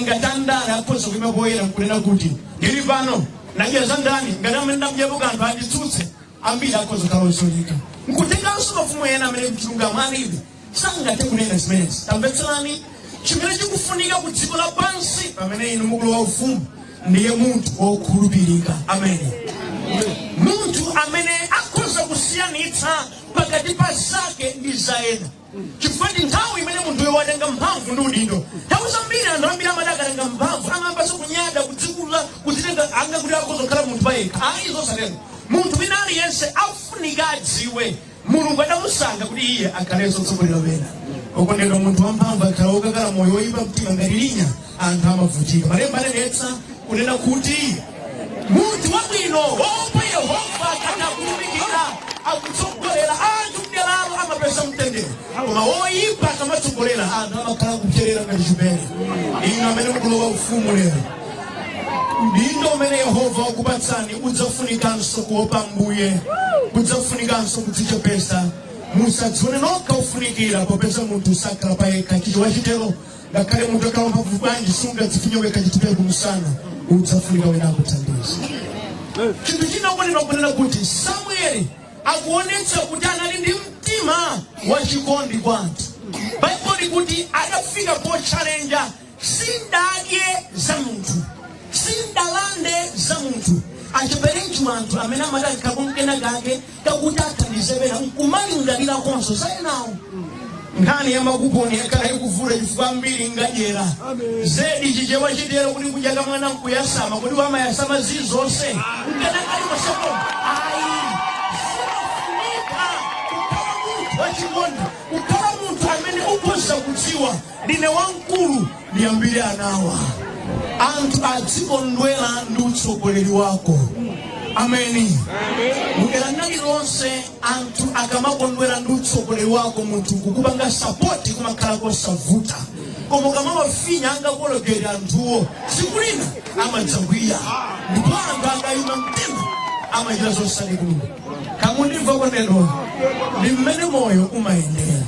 Ngati andale akhoza kuima poyera nkunena kuti ndili pano, nadya za ndani, ngati amene ndamudyapo kanthu anditsutse, ambiri akhoza kukhala osolika. Nkutenganso mafumu ena amene mchilungamo alibe sangathe kunena zimenezi. Tamvetserani, chimene chikufunika ku dziko lapansi pamene inu mukulowa ufumu ndiye munthu wokhulupirika. Amene munthu amene akhoza kusiyanitsa pakati pa zake ndi za ena, chifukwa ndi nthawi imene munthuyo watenga mphamvu ndi udindo. Nthawi zambiri anthu ambiri amati akatenga mphamvu amayambanso kunyada, kudzikuza, kudzitenga anga kuti akhoza kukhala munthu payekha. Ayi, zosatero. Munthu wina aliyense afunika adziwe Mulungu adamusankha kuti iye akhalenso otsogolera wena. Okondedwa, munthu wamphamvu akhala wokakala moyo, woyipa mtima ngati linya, anthu amavutika. Malemba anenetsa kunena kuti munthu wabwino woopa Yehova akatha kutumikira akutsogolera anthu mderalo, amapeza mtendere, koma woyipa akamatsogolera anthu amakhala kupyerera ngati chipere. Inu amene mukulowa ufumu lero, udindo umene Yehova wakupatsani udzafunikanso kuopa Mbuye, kudzafunikanso kudzichepesa. Musadzione nokha ufunikira, popeza munthu sakhala payekha. Chichewa chitero, ngakhale munthu akhala mphamvu bwanji, sungadzifinye wekha chitipere kumsana, udzafunika wina akuthandiza. Chinthu china kunena kunena kuti Samueli akuonetsa kuti anali ndi mtima wachikondi kwa anthu. Baibulo likuti adafika potchalenja: sindadye za munthu, sindalande za munthu. Acheperenji anthu amene amati akakhala kake kakuti athandize pena nkumalingalirakonso za enawo. Nkhani ya makuponi yakhala ikuvuta chifukwa ambiri ngadyera zedi. Chichewa chitero kuti kudya kamwana nkuyasama. Kodi wamayasama zizonse nkanakalikoseko? Ayi, zimafunika kukhala munthu wachikondi, kukhala munthu amene ukhoza kudziwa ndine wamkulu, ndiyambire anawa. Anthu adzikondwera ndi utsogoleri wako. Ameni. Mudera lililonse anthu akamakondwera ndi utsogoleri wako, munthu kukupanga support kumakhala kosavuta, koma ukamawafinya angakologere anthuwo, tsiku lina amadzakwiya, ndipo anthu akayima mtima amachita zosati kulungu. Kamundimva kondedwa? Ndi mmene moyo umayendera.